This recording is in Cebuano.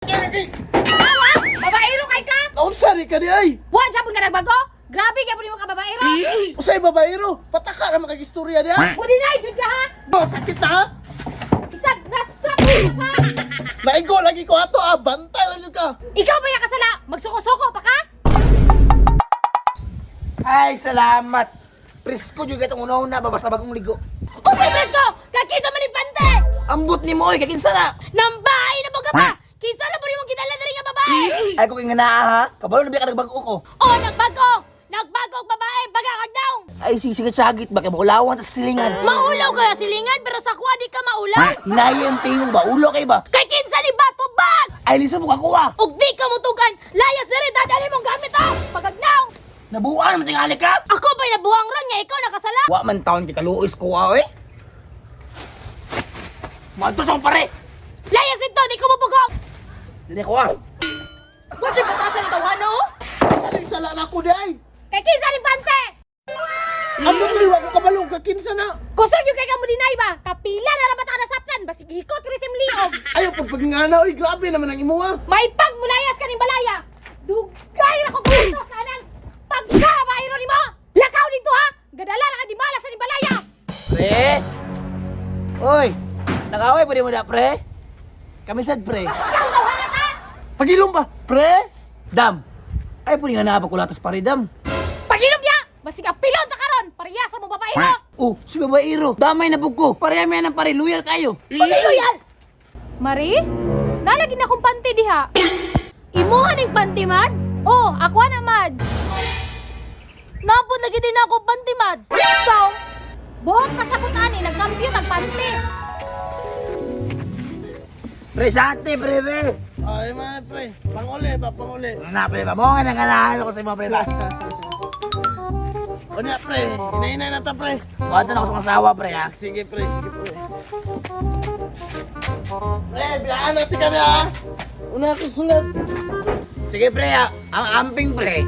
Kay Awa! Babaero kay ka! Naunsa ni ka di ay? Wa siya ka nagbago? Grabe kay mo ka babaero! Usay babaero, pataka ra makag-istorya diha. Mudi na jud ka ha! Oh, sakit ha? Isag nasa ka! Naigo lagi ko ato ah, bantay lang jud ka. Ikaw ba yung kasala? Magsuko-suko pa ka? Ay, salamat. Presko juga itong una-una, babasa bagong ligo. Uy, presko! Kakisa man ni pante! Ambot ni mo, oy, kakinsa na. Nambahay na mo ka ba? Kinsa na po rin mong gidala na rin nga babae? Ay, kung nga naa ha, kabalo na biya ka nagbago ko. Oh, nagbago! Nagbago ang babae! Baga kag daong! Ay, sisigit-sagit ba, kay maulawan tas silingan. Maulaw kaya silingan pero sa kuwa di ka maulaw! Nayi ang tingong ba, ulo kay ba? Kay kinsa ni bato bag! Ay, liso mo kakuha. Ug di ka mutugan! Layas na rin dadali mong gamit ha! Pagagnaw! Nabuan mo tingali ka. Ako ba'y nabuang ron nga ikaw nakasala? Wa man taon kay kaluoy ko ah, oy. Madto pare. Layas dito! Di ko mapugong! Dili ko ah. What's yung batasan ito, ano? Saling sala na ako di ay. Kay kinsa ni pante! Ambot ni wa ko kabalo ka kinsa na. Kusog yung kay ka mo dinay ba? Kapila na rabat ka nasaptan! Basig hikot ko rin liog! Ayo pag pagngana oy, grabe naman ang imuha. May pagmulayas ka ning balaya! Dugay na ko gusto sa anang pagkabairo ni mo! Lakaw dito ha! Gadala na ka di bala sa ning balaya! Pre. Oy, nag-away pa di mo na, pre. Kami sad, pre. Ikaw daw ka! Pagilom ba? Pre? Dam. Ay, puni nga na kulatas pare, dam. Pagilom niya! Basig apilon ta karon! Parehas ra mo babaero! Oh, si babaero. Damay na bug ko. Pareha mi ng pare, loyal kayo. Pagiluyal! Mari? Nalagi na akong panty diha. Imuha ning panty, Mads? Oh, ako na, Mads. Napod lagi din ako panty, Mads. So, buhok pasabot ani, nagkambyo tag panty. Pre, sate, pre, pre. Ay man pre, panguli ba panguli. Na, pre, ba? Mo nga nanganahan ko sa imo, pre, ba? Unya pre, hinay-hinay na ta pre. Buhatan ako sa asawa, pre, ha? Sige pre, sige pre. Pre, biyaan natin ka na ha. Una ko sulat. Sige, pre, ha? Ang amping, pre.